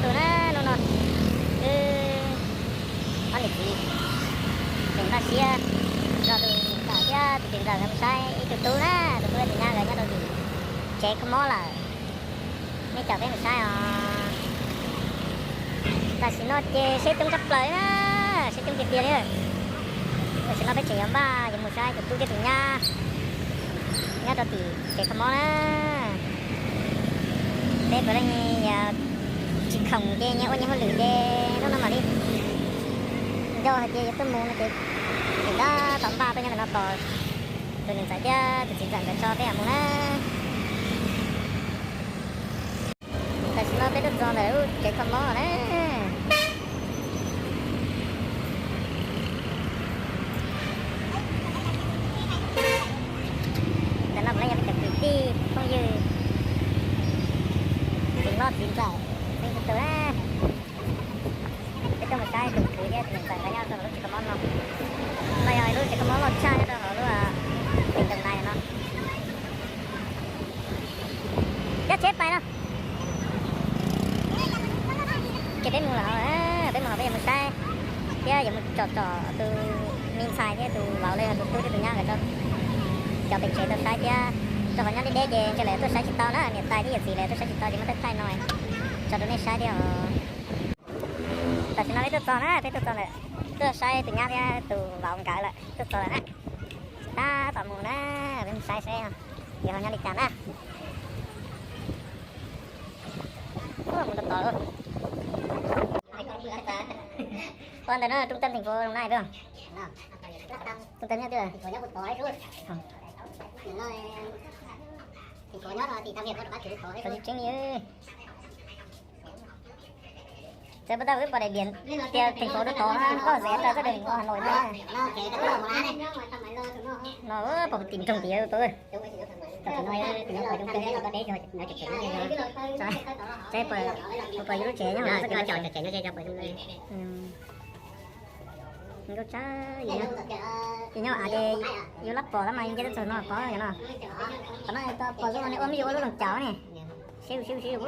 Tus na, hnub no wb ob niam txiv tseem npaj siab nrog tus niam ntxawm thiab tus txiv ntxawm nkawd mus saib ib tug tub na, tus tub thiab tus nyab nkawd nyob rau tim tsev kho mob lawm. Nej caum peb mus saib os. Tam sim no ces siab coob tshaj plaws na, siab coob tiag tiag li. Tam sim no peb tseem yuav npaj yuav mus saib tus tub thiab tus nyab nyob rau tim tsev kho mob na. Peb puav leej yog tsis khoom ces nyias ua nyias hauj lwm ces hnub no mam li nco hais tias yuav tuaj mus no ces tseem tab tom npaj tuaj nyob ntawm no tos tus niam ntxawm thiab tus txiv ntxawm nkawd tso peb mam mus na. Tam sim no peb tuaj txog ntawm lub tsev kho mob na. Ntawm no puav leej yog peb cov kwv tij phooj ywg, txiv hlob txiv ntxawm, peb tug tub na. Peb tuaj mus saib tus kwv thiab tus niam ntxawm nkawd nyob rau hauv lub tsev kho mob no. No yog lub tsev kho mob loj tshaj nyob rau hauv lub tỉnh Đồng Nai no. Cab tsheb pais no. Ces peb mus lawm, peb mus lawm peb yuav mus saib thiab yuav mus tsom tsom tus me ntxhais thiab tus vauv los yog tus tub thiab tus nyab nkawd cov pem tsev tau saib thiab. Rau qhov nyob deb deb ces ntshe lawv tuaj saib tsis tau na, niam tais thiab yawm txiv lawv tuaj saib tsis tau ces muab thaij thaij no tso rau nej saib thiab os. Tam sim no peb tuaj txog na, peb tuaj txog ntawm, tuaj saib tus nyab thiab tus vauv nkawd lawm, tuaj txog lawm na. Tab tom mus na, peb mus saib seb yuav ho nyob li cas na. Mus tod tod. Ua ntawm no trung tâm thành phố Đồng Nai phải không? Trung tâm nhất tức là thành phố. Txawm puas tau wb pom daim diam tias thành phố rau tod, koj txawm tau txoj daim Hà Nội na. No pom tim nroog tias pom. Txawm tim no tim no pom zoo kawg, koj deb, txawm pom yus lub tsev nyob, txawm tim no tsev nyob. Nkauj tshaj, ces nyob av ces yus lab pom tab mas nce tuaj txog no pom yog no. Qhov no tau pom zoo ne, ua me yus ua lub loos caum ne. Siab siab siab,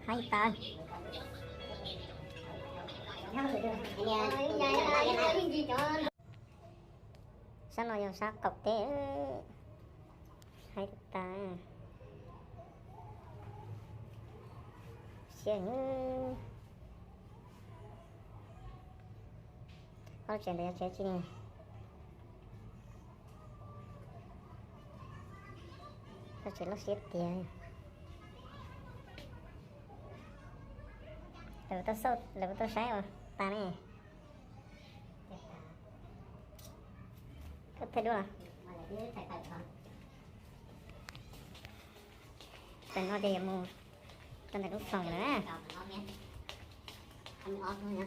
heev tas. Sab no yog sab qaum teb, heev tas. Siab. Ob lub tsev ntawd yog tsev tsi ne? Lub tsev loj siab tiag. Lawv tau xauj, lawv tau saib ua tas ne. Koj thaij duab los? Tam no ces yuav mus rau ntawm lub phòng lawm na.